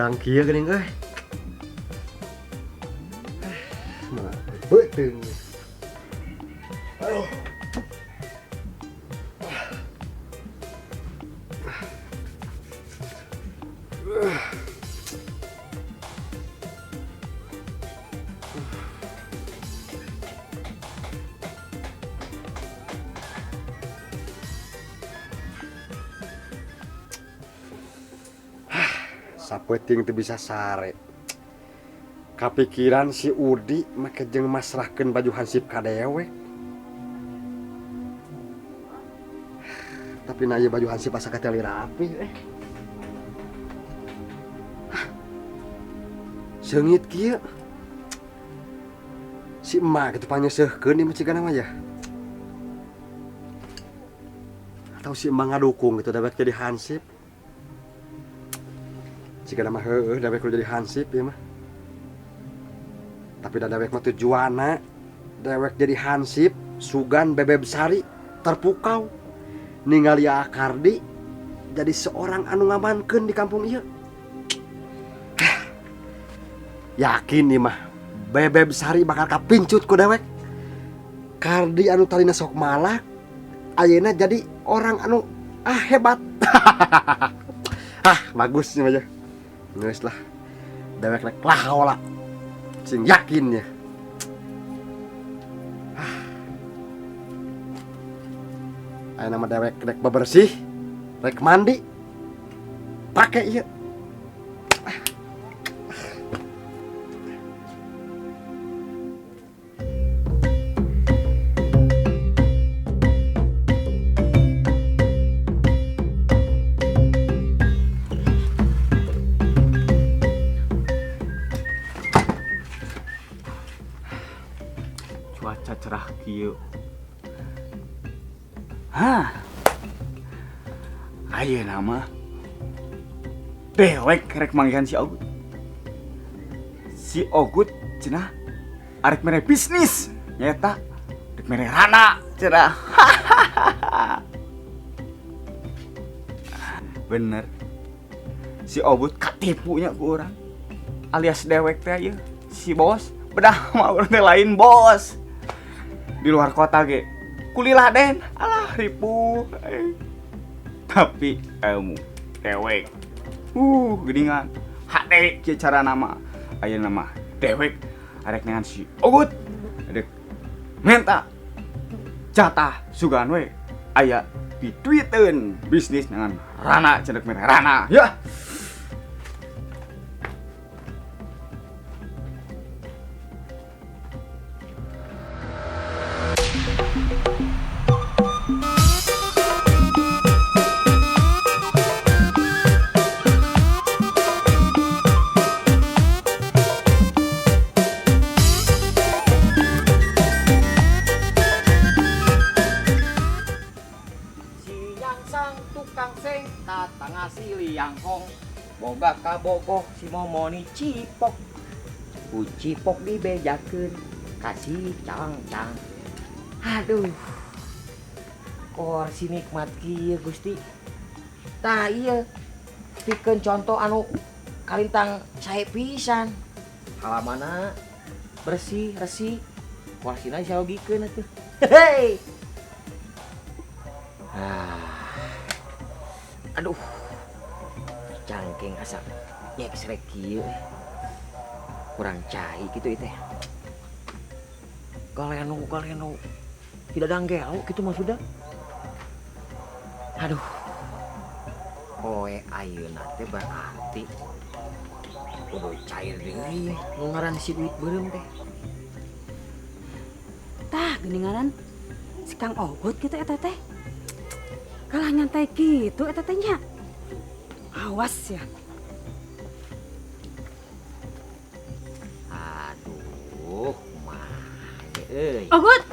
Beurang kieu geuning euy. Mah beuteung. Aduh. Sapeting teu bisa sare. Kapikiran si Udi make jeung masrahkeun baju hansip ka dewek. Tapi na ieu baju hansip asa kateli rapi eh. Seungit kieu. Si emak kitu panyeuseuhkeun ieu mah cigana mah ya. Atau si emak ngadukung gitu dewek jadi hansip. Cigana mah heueuh dewek kudu jadi hansip ieu mah. Tapi da dewek mah tujuanna dewek jadi hansip sugan Bebeb Sari terpukau ningali Akardi jadi seorang anu ngamankeun di kampung ieu. Yakin nih mah Bebeb Sari bakal kapincut ku dewek. Kardi anu tadina sok malak ayeuna jadi orang anu hebat. Bagus nih mah ya. Geus lah. Dewek rek lahaola. Sing yakin ya. Ayeuna mah dewek rek bebersih, rek mandi. Pake ieu. Cuaca cerah kieu. Hah. Ayeuna mah dewek rek manggihan si Ogut. Si Ogut cenah arek mere bisnis nyaeta rek mere rana cenah. Bener. Si Ogut katipunya ku urang. Alias dewek teh ieu si bos bedah mah urang teh lain bos. Di luar kota ge kulilah den alah ripuh. Tapi ilmu dewek geuningan hade kieu cara nama ayeuna mah dewek arek neangan si Ogut arek menta jatah sugan we aya diduiteun bisnis dengan rana cenah mere rana ya. Boga kabogoh si Momoni cipok. Ku cipok dibejakeun kasih cangcang. Aduh. Kor si nikmat kieu Gusti. Tah ieu pikeun contoh anu kalintang sae pisan. Halamana bersih resik. Korsina disalogikeun atuh. Hei. Aduh. Cangking asa nyeksrek kieu. Kurang cai kitu ieu teh. Galeno galeno. Tidak danggelo kitu maksudna. Aduh. Poe ayeuna teh berarti kudu cair deui nu ngaran si duit beureum teh. Tah geuninganan si Kang Ogut kitu eta teh. Kalah nyantai kitu eta teh nya. Awas ya. Aduh, kumaha euy. Ogut.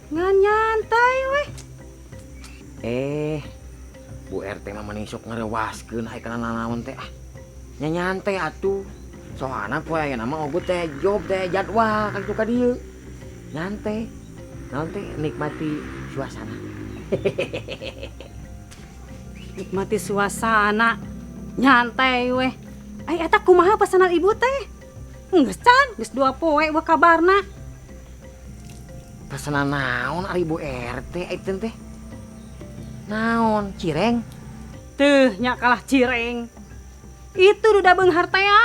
Ngan nyantai weh. Bu RT mah mending sok ngarewaskeun aya kana nanaon teh ah. Nya nyantai atuh. Soalna poe ayeuna mah Ogut teh job teh jadwal ka ditu ka dieu. Nyantai. Naon teh nikmati suasana. Nikmati suasana. Nyantai weh. Ai eta kumaha pesanan ibu teh? Geus can, geus 2 poe weh kabarna. Pesanan naon ari Bu RT aiten teh? Naon, cireng? Teuh nya kalah cireng. Itu duda beunghar teh ya.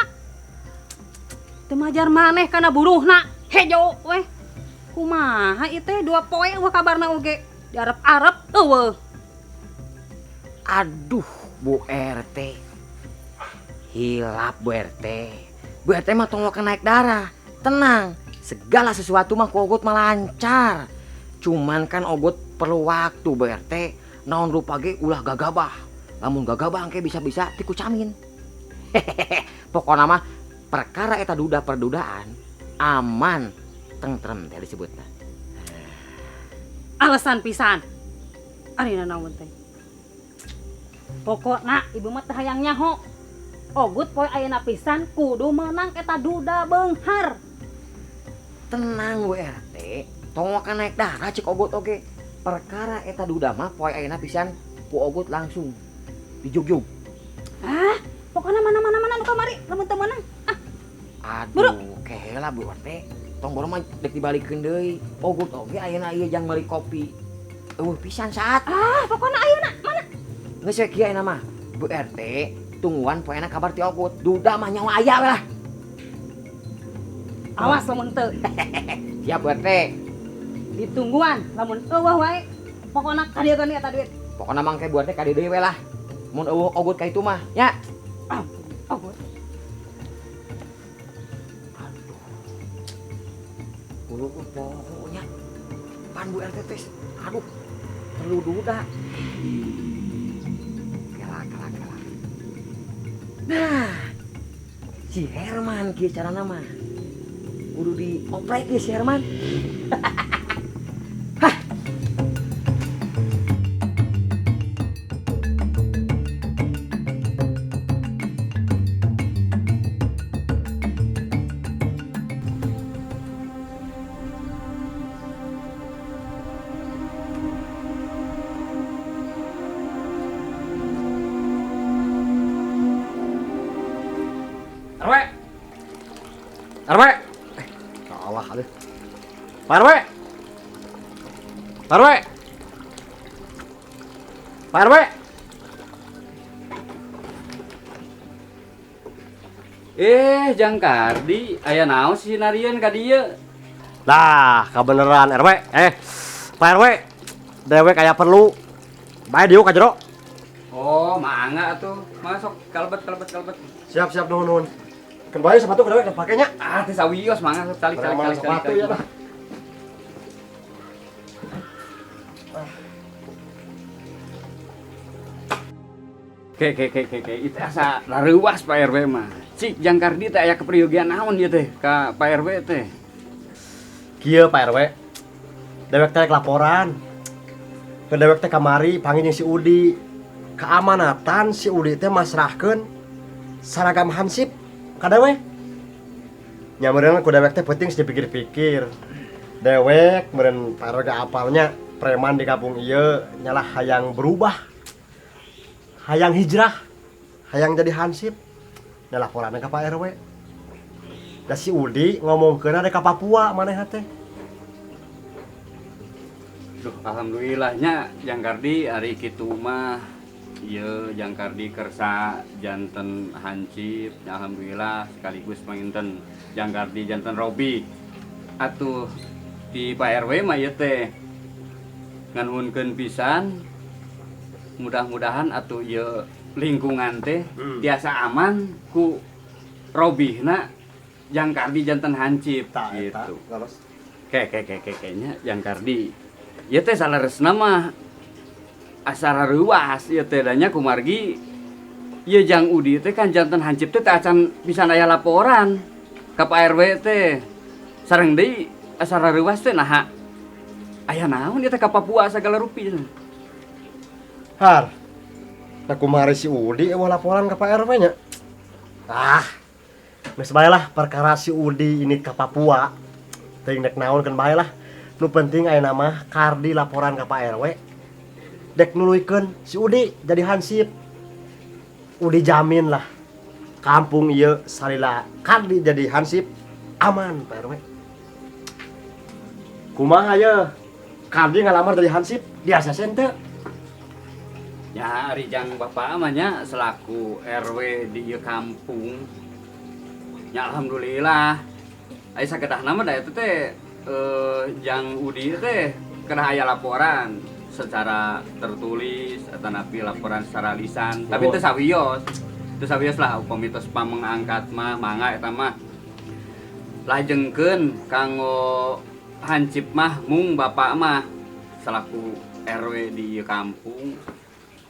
Teu majar maneh kana buruhna, hejo weh. Kumaha ieu teh 2 poe weh kabarna oge. Diarep-arep eueuh. Aduh, Bu RT. Hilap Bu RT. Bu RT mah tong naik darah. Tenang, segala sesuatu mah ku Ogut mah lancar. Cuman kan Ogut perlu waktu Bu RT. Naon rupa ge ulah gagabah. Lamun gagabah engke bisa-bisa tikucamin. Hehehe. Pokona mah perkara eta duda perdudaan aman tentrem teh disebutna. Alasan pisan. Ari naon teh? Pokokna ibu mah teu hayang nyaho. Ogut poe ayeuna pisan kudu meunang eta duda beunghar. Tenang Bu RT, tong waka naik darah cek Ogut oge. Perkara eta duda mah poe ayeuna pisan ku Ogut langsung dijugjug. Ah, pokokna mana-mana mana nu kamari lamun teu meunang. Ah. Aduh, kehela Bu RT. Tong boro mah dek dibalikeun deui. Ogut oge ayeuna ieu jang meuli kopi. Eueuh pisan saat. Ah, pokokna ayeuna mana? Geus we kieu ayeuna mah. Bu RT tungguan poena kabar ti Ogut. Duda mah nyawa aya we lah. Awas lamun teu. Siap Bu RT. Ditungguan lamun eueuh wae. Pokona kadieu eta duit. Pokona mangke Bu RT ka dieu deui we lah. Mun eueuh Ogut ka itu mah nya. Ah, Ogut. Aduh. Kudu pokoknya pan Bu RT teh. Aduh, perlu duda. Kela kela kela. Nah, si Herman kieu carana mah. Kudu dioprek ieu si Herman. Hah. RW. RW. Salah aduh. Pak RW. Pak RW. Pak RW. Jang Kardi, aya naon sih narian ka dieu? Lah, kabeneran RW. Pak RW. Dewek aya perlu. Bae diuk ka jero. Oh, mangga atuh. Masuk kalebet kalebet kalebet. Siap, siap, nuhun, nuhun. Keun bae sepatu ka dewek dipake nya. Ah, teh sawios mangga sok calik calik calik Sepatu calik. ya lah. Ke ke ke ke ke itu asa lareuas Pak RW mah. Cik Jang Kardi teh aya keperyogian naon ieu teh ka Pak RW teh? Kieu Pak RW. Dewek teh laporan. Ke dewek teh kamari panggil jeung si Udi. Keamanatan si Udi teh masrahkeun seragam hansip ka dewek. Nya meureun ku dewek teh penting dipikir-pikir. Dewek meureun Pak RW ge apalnya preman di kampung ieu nyalah hayang berubah. Hayang hijrah, hayang jadi hansip. Nya laporanna ka Pak RW. Da si Udi ngomongkeun ada ka Papua maneh teh. Duh, alhamdulillahnya Jang Kardi ari kitu mah ieu Jang Kardi kersa janten hansip, alhamdulillah sekaligus panginten Jang Kardi janten Robi. Atuh di Pak RW mah ieu teh nganuhunkeun pisan. Mudah-mudahan atuh ieu lingkungan teh tiasa aman ku robihna Jang Kardi janten hansip Tah, eta. gitu. Leres. Ke ke ke ke kayaknya Jang Kardi ieu teh saleresna mah asara reuas ieu teh da nya kumargi ieu Jang Udi teh kan janten hansip teh teh acan pisan aya laporan ka Pak RW teh. Sareng deui asara reuas teh naha aya naon ieu teh ka Papua sagala rupi. Har. Nah kumari si Udi eueuh laporan ka Pak RW nya. Ah. Geus bae lah perkara si Udi ini ke Papua. Teuing dek naon keun bae lah. Nu penting ayeuna mah Kardi laporan ka Pak RW. Dek nuluykeun si Udi jadi hansip. Udah jamin lah. Kampung ieu salila Kardi jadi hansip aman Pak RW. Kumaha ye? Kardi ngalamar jadi hansip di ACC teu? Ya ari jang bapak mah nya selaku RW di ieu kampung. Ya alhamdulillah. Aya sakedahna mah da eta teh jang Udi teh kedah aya laporan secara tertulis atau napi laporan secara lisan. Tapi teu sawios. Teu sawios lah upami tos pamengangkat mah mangga eta mah. Lajengkeun kanggo hansip mah mung bapak mah selaku RW di ieu kampung.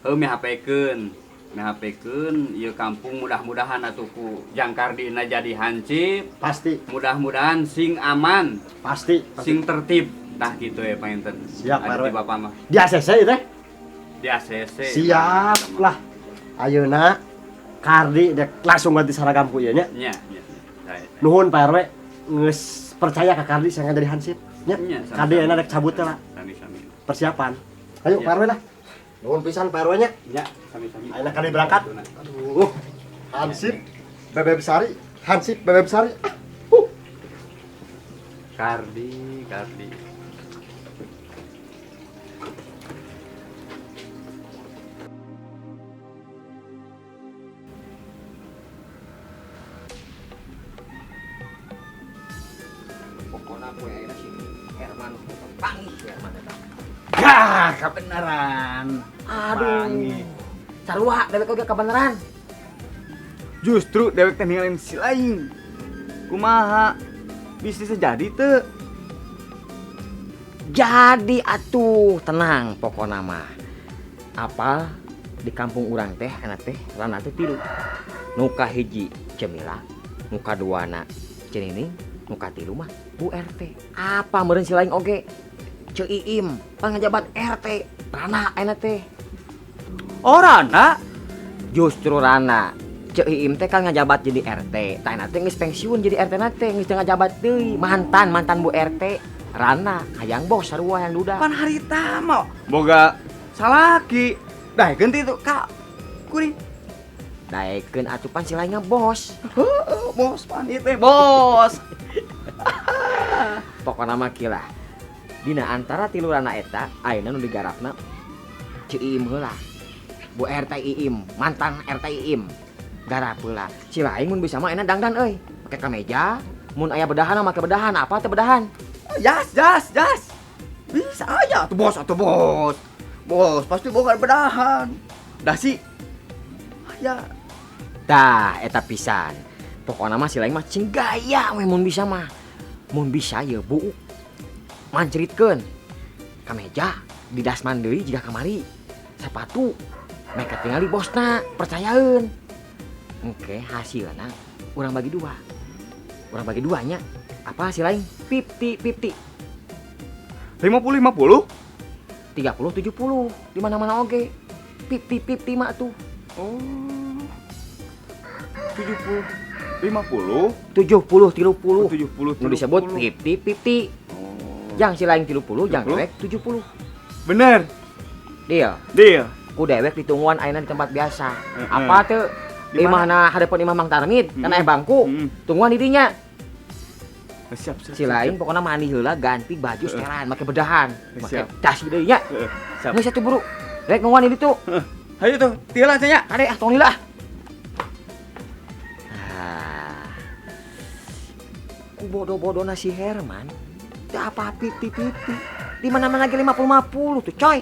Heuh mihapekeun ieu kampung mudah-mudahan atuh ku Jang Kardina jadi hansip. Pasti. Mudah-mudahan sing aman. Pasti, pasti. Sing tertib. Tah gitu ya panginten. Siap, Pak RW. Bapak mah. Di ACC ieu teh? Di ACC. Siap lah. Ayeuna Kardi dek langsung ganti seragam ku ieu nya. Nya, nya. Nuhun Pak RW geus percaya ka Kardi sangan jadi hansip nya. Kardi ayeuna rek cabut teh lah. Sami-sami. Persiapan. Ayo Pak RW lah. Nuhun pisan Pak RW nya. Nya, sami-sami. Ayeuna Kardi berangkat. Aduh. Hansip Bebeb Sari, hansip Bebeb Sari. Kardi, Kardi. Pokoknya poe ayeuna si Herman panggih si Herman eta. Gah, kabeneran. Aduh. Sarua dewek oge kabeneran. Justru dewek teh ninggalin si lain. Kumaha? Bisnisnya jadi teu? Jadi atuh, tenang pokona mah. Apal di kampung urang teh anak teh rana teh tilu. Nu kahiji Cemila, nu kaduana Cenining, nu katilu mah Bu RT. Apa meureun si lain oge? Ceu Iim, pan ngajabat RT, rana ayeuna teh. Oh, rana? Justru rana. Ceu Iim teh kan ngajabat jadi RT. Tah ayeuna teh geus pensiun jadi RT na teh, geus teu ngajabat deui. Mantan Bu RT. Rana hayang bos sarua yang duda. Pan harita mah boga salaki. Daekeun teh itu ka kuring. Daekeun atuh pan si lainnya bos. Heueuh, bos pan ieu teh bos. Pokona mah kieu lah. Dina antara tilu rana eta ayeuna nu digarapna Ceu Iim heula. Bu RT Iim, mantan RT Iim. Garap heula. Si lain mun bisa mah ayeuna dangdan euy. Make kameja, mun aya bedahan make bedahan, apa teh bedahan? Jas, jas, jas. Bisa aja tuh bos, atuh bos. Bos pasti boga bedahan. Dasi. Ya. Tah eta pisan. Pokona mah si lain mah cing gaya we mun bisa mah. Mun bisa ye buuk. Manceritkeun. Kameja didasman deui jiga kamari. Sepatu mereka tingali bosna, percayaeun. Engke hasilna urang bagi dua. Urang bagi duanya. Apa hasil lain? 50-50. 50-50? 30-70. Di mana-mana oge. 50-50 mah tuh. Oh. 70 50? 70 30. 70 Nu disebut 50-50. Oh. Jang si lain 30, jang dewek 70. Bener. Deal. Deal. Ku dewek ditungguan ayeuna di tempat biasa. Apa teu? Imahna hadapan imah Mang Tarmid, kan aya bangku. Tungguan di dinya. Siap, siap. Si lain pokoknya mandi heula ganti baju setelan make bedahan. Make dasi deui nya. Siap. Geus atuh buru. Rek nungguan di ditu. Hayu tuh, tieu lah nya. Kade ah tong lila. Ah. Ku bodoh-bodona si Herman teu apa 50-50. Di mana-mana ge 50-50 tuh, coy.